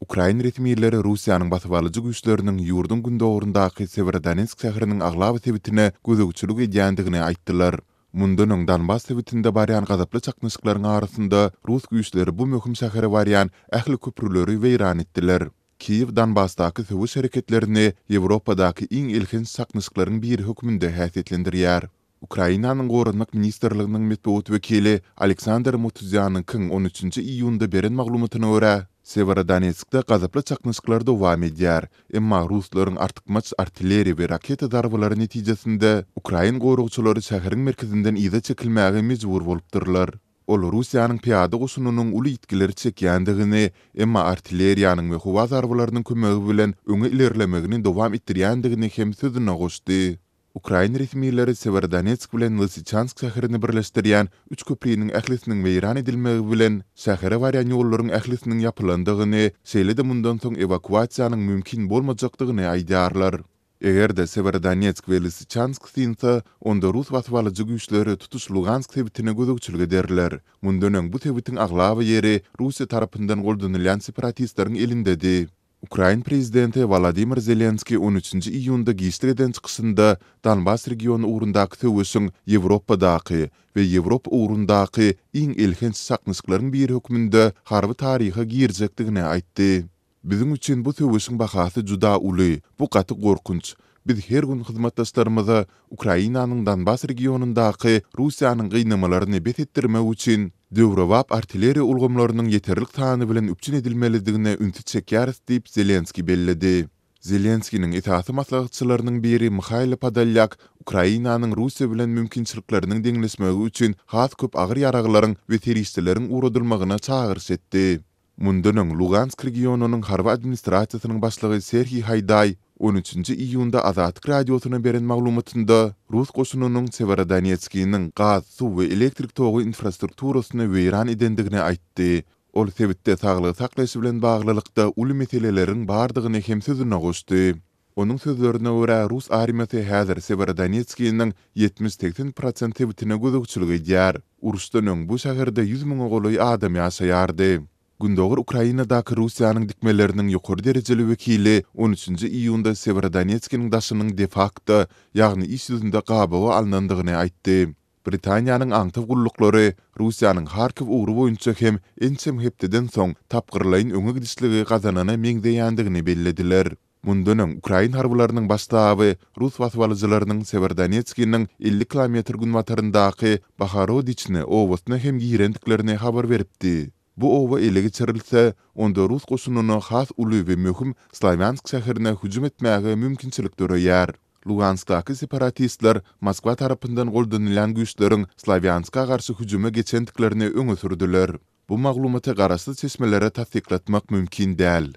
Ukrain resmileri Russiýanyň basybalyjy güýçleriniň ýurduň gündogaryndaky Sewerodonetsk şäheriniň aglaba sebitine gözegçilik edýändigini aýtdylar. Mundan öň Donbas sebitinde barýan gazaply çaknyşyklaryň arasynda rus güýçleri bu möhüm şähere barýan ähli köprüleri weýran etdiler. Kiýew Donbasdaky söweş hereketlerini Ýewropadaky iň elhenç çaknyşyklaryň biri hökmünde häsiýetlendirýär. Ukrainanyň Goranmak ministrliginiň metbugat wekili Aleksandr Mutuzýanyňkyň on üçünji iýunda beren maglumatyna görä, Sewerodonetskde gazaply çaknyşyklar dowam edýär, emma ruslaryň artykmaç artilleriýa we raketa zarbalary netijesinde ukrain goragçylary şäheriň merkezinden yza çekilmäge mejbur bolupdyrlar. Ol Russiýanyň pyýada goşunynyň uly ýitgileri çekýändigini, emma artilleriýanyň we howa zarbalarynyň kömegi bilen öňe ilerlemegini dowam etdirýändigini hem sözüne goşdy. Ukrain resmileri Sewerodonetsk bilen Lysyçansk şäherini birleşdirýän üç köpriniň ählisiniň weýran edilmegi bilen, şähere barýan ýollaryň ählisiniň ýapylandygyny, şeýle-de mundan soň ewakuasiýanyň mümkin bolmajakdygyny aýdýarlar. Eger-de Sewerodonetsk we Lysyçansk synsa, onda rus basybalyjy güýçleri tutuş Lugansk sebitine gözegçilik ederler. Mundan öň bu sebitiň aglaba ýeri Russiýa tarapyndan goldanylýan separatistleriň elindedi. Ukrain prezidenti Wolodymyr Zelenskiý on üçünji iýunda giçlik eden çykyşynda Donbas regiony ugrundaky söweşiň Ýewropadaky we Ýewropa ugrundaky iň elhenç çaknyşyklaryň biri hökmünde harby taryha girjekdigini aýtdy. Biziň üçin bu söweşiň bahasy juda uly, bu gaty gorkunç. Biz her gün hyzmatdaşlarymyza Ukrainanyň Donbas regionyndaky Russiýanyň gynamalaryny bes etdirmek üçin döwrebap artilleriýa ulgamlarynyň ýeterlik sany bilen üpjün edilmelidigine ünsi çekýäris diýip, Zelenskiý belledi. Zelenskiniň esasy maslahatçylarynyň biri Mihailo Podolýak Ukrainanyň Russiýa bilen mümkinçilikleriniň deňleşmegi üçin has köp agyr ýaraglaryň we serişdeleriň ugradylmagyna çagyryş etdi. Mundan öň Lugansk regionynyň harby administrasiýasynyň başlygy Serhiý Haýdaý on üçünji iýunda Azatlyk Radiosyna beren maglumatynda, rus goşunynyň Sewerodonetskiniň gaz, suw we elektrik togy infrastrukturasyny weýran edendigini aýtdy. Ol sebitde saglygy saklaýyş bilen baglylykda uly meseleleriň bardygyny hem sözüne goşdy. Onuň sözlerine görä, rus armiýasy häzir Sewerodonetskiniň 70-80 prosent sebitine gözegçilik edýär. Uruşdan öň bu şäherde 100 müňe golaý adam ýaşaýardy. Gündogar Ukrainadaky Russiýanyň dikmeleriniň ýokary derejeli wekili on üçünji iýunda Sewerodonetskiniň daşynyň de-fakto, ýagny iş ýüzünde gabawa alnandygyny aýtdy. Britaniýanyň aňtaw gulluklary Russiýanyň Harkiw ugry boýunça hem ençeme hepdeden soň tapgyrlaýyn öňe gidişligi gazanana meňzeýändigini bellediler. Mundan öň, ukrain harbylarynyň baş ştaby rus basybalyjylarynyň Sewerodonetskiniň 50 kilometr günbataryndaky Bohorodiçne obasyna hem girendiklerini habar beripdi. Bu oba ele geçirilse, onda rus goşunyna has uly we möhüm Slawýansk şäherine hüjüm etmäge mümkinçilik döreýär. Luganskdaky separatistler Moskwa tarapyndan goldanylýan güýçleriň Slawýanska garşy hüjüme geçendiklerini öňe sürdüler. Bu maglumaty garaşsyz çeşmelere tassyklatmak mümkin däl.